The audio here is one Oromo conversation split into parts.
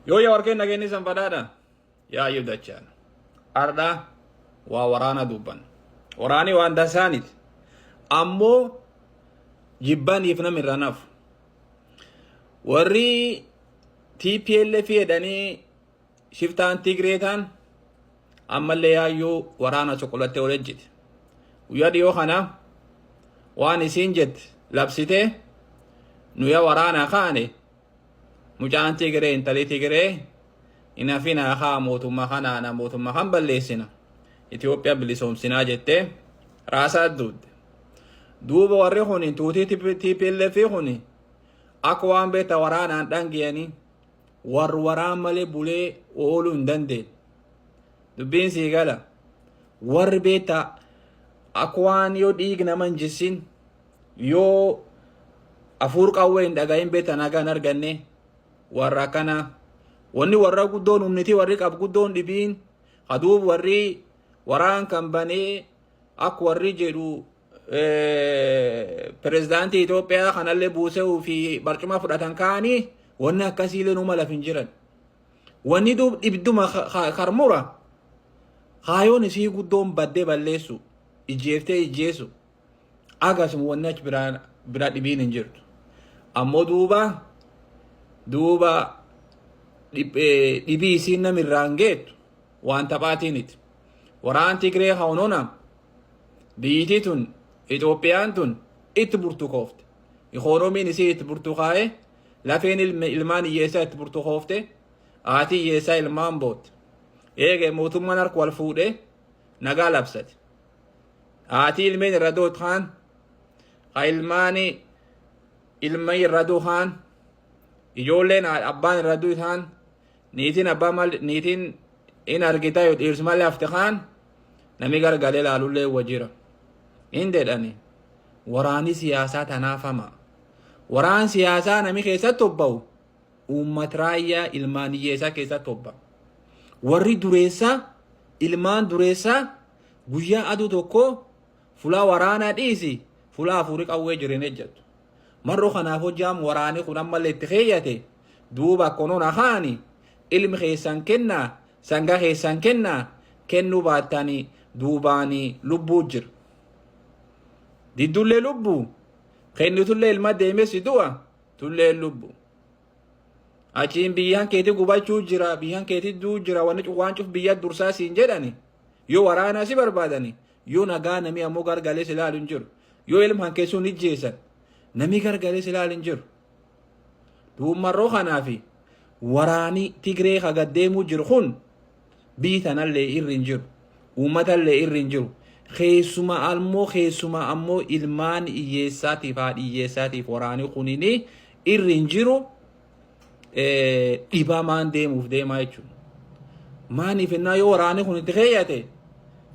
Yoo yaa warqeen nageenyi san badhaadha. Yaa iyyuu dachaan. Ardha waa waraana dubban. Waraani waan dasaaniti. Ammoo jibbaniif nam irra nafu. Warri TPLF jedhanii shiftaan Tigree taan ammallee yaayyuu waraana soqolattee ol ejjite. Guyyaa dhiyoo kana waan isiin jette labsitee nu ya waraana kaane, mucaan Tigree, intalli Tigree hin hafinaa, haa mootummaa kanaana mootummaa kan balleessina, Itoophiyaa bilisoomsinaa jettee raasaa duudde. Duuba warri kun tuutii TPLF kun akka waan beekta waraanaan dhangiyanii warri waraan malee bulee ooluu hin dandeenye. Dubbiin sii gala. Warri beekta akka waan yoo dhiig nama hin jissin, yoo afuur qawwee hin dhagahin beekta nagaa hin arganne warra akkana. Wanni warra guddoon humniti warri qab guddoon dhibiin haduub warri waraan kan banee akka warri jedhu pirezidaantii Itoophiyaa kanallee buusee fi barcuma fudhatan kaanii wanni akkasiilee numa laf hin jiran. Wanni duub dhibduma karmura kaayoon isii guddoon baddee balleessu, ijjeeftee ijjeessu, akkasuma wanni achi biraa bira dhibiin hin jirtu. Ammoo duuba dhibii isiin namirraan geettu waan taphaatiiniti. Waraan Tigree haunona biyyitii tun, Itoophiyaan tun itti burtukoofte. Ikoonomiin isii itti burtukaa'e, lafeen ilmaan hiyyeessaa itti burtukoofte, haati hiyyeessaa ilmaan bootte. Eege mootummaan harka wal fuudhee nagaa labsate. Haati ilmeen irra dootaan, ha ilmaani ilma irra duhaan, ijoolleen abbaan irra duutaan, niitiin abbaa mal niitiin in argita yoo dhiirsi malee hafte kaan nami gargalee laalullee wajjira. Hin jedhani waraani siyaasaa tanaafama. Waraan siyaasaa nami keessatti hobba'u uummat raayyaa ilmaan hiyyeessaa keessatti hobba. Warri dureessaa, ilmaan dureessaa guyyaa aduu tokko fulaa waraanaa dhiisi, fulaa hafuuri qawwee jirin ejjattu. Marroo kanaaf hojjaam waraanii kun ammallee itti keeyyate duuba akkonoon akaani ilmi keessan kennaa, sangaa keessan kennaa, kennuu baattanii duubaanii lubbuu jira. Diddullee lubbuu kennitullee ilma deemee si du'a tullee lubbuu. Achiin biyyaan keetii gubachuu jira, biyyaan keetii du'uu jira, wanni waan cuf biyya dursaa siin jedhani. Yoo waraanaa si barbaadani, yoo nagaa namni ammoo gargalee si ilaalu hin jiru. Yoo ilma hankeessuun ijjeessan, namni gargalee si ilaalu hin jiru. Duumarroo kanaafi waraanii Tigree ka gaddeemuu jiru kun biyyi tanallee irri hin jiru. Uummatallee irri hin jiru. Keessuma ammoo ilmaan hiyyeessaatiif haadhi hiyyeessaatiif waraanii kunini irri hin jiru, dhibamaan deemuuf deemaa jechuudha. Maaniif ennaa yoo waraanni kun itti keeyyate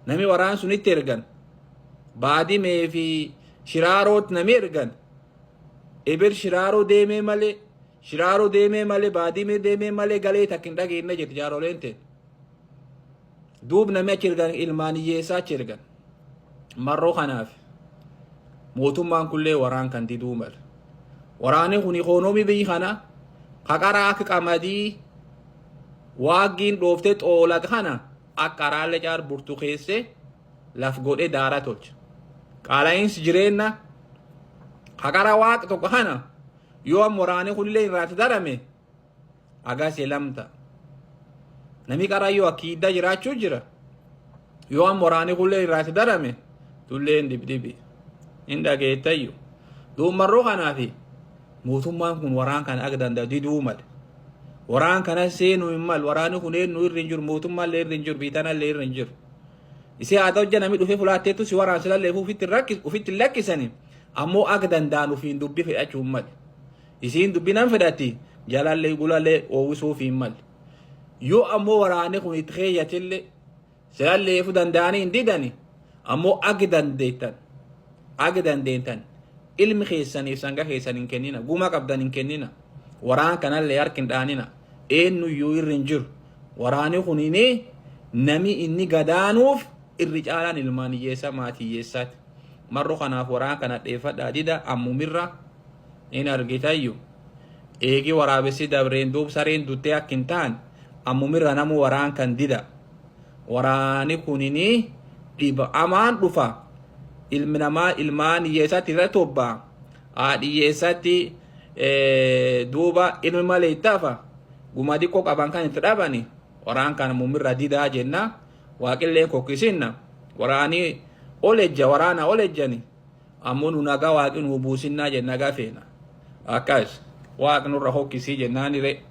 nami waraan sun itti ergan, Baadimee fi Shiraaroot nami ergan, ebel Shiraaroo deemee malee, Shiraaroo deemee malee, Baadimee deemee malee galee takka hin dhageenye jetti jaaroleen ta'e. Duub nami achi ergan ilmaan hiyyeessaa achi ergan. Marroo kanaaf mootummaan kunillee waraan kan diduu mala. Waraanni kun ikoonoomii biyyi kana kaqaraa akka qamadii waaggiin dhooftee xoola kana akka qaraallee caar burtukeessee laf godhee daaraa tolcha. Qaala'iinsi jireenya kaqara waaqa tokko kana yoo amma waraanni kunillee irraatti darame agasee lamta. Nami qarayyoo akkiiddaa jiraachuu jira. Yoo amma waraanni kunillee irraatti darame tulleen dibdibi. Hin dhageettayyu. Duumarroo kanaafi mootummaan kun waraan kana akka danda'u diduu male. Waraan kana seenuu hin malu. Waraanni kun eenyu irri hin jiru. Mootummaallee irri hin jiru. Biitanallee irri hin jiru. Isee haa ta'u namni dhufee fulaatteettu si waraan silallee ofitti hin lakkisani. Ammoo akka danda'an ofiin dubbii fedhachuu hin malu. Isiin dubbii nan fedhatti jalallee gulallee oowwisuuf hin malu. Yoo ammoo waraanni kun itti keeyyatillee silallee fu danda'anii hin didani. Ammoo akka dandeettan ilmi keessaniif sangaa keessan hin kennina, guma qabdan hin kennina, waraan kanallee harki hin dhaanina. Eenyuyyuu irri hin jiru. Waraanni kunini nami inni gadaanuuf irri caalaan ilmaan hiyyeessaa, maatii hiyyeessaati. Marro kanaaf waraan kana dheeffadhaa dida ammumirra hin argitayyu. Eegi waraabessi dabreen duub sareen duttee akka hin taane ammumirra namu waraan kan dida. Waraani kunini dhiba amaan dhufa. Ilmi namaa ilmaan hiyyeessatti irra tobbaa. Haadhi hiyyeessatti duuba ilmi malee itti hafa. Guma xiqqoo qaban kan itti dhabani. Waraan kan ammumirra didaa jenna. Waaqillee kokkisinna. Waraani ol ejja, waraana ol ejjani. Ammoo nu nagaa waaqi nuu buusinnaa jenna nagaa feena. Akkas waaq nurra hokkisii jennaan ree.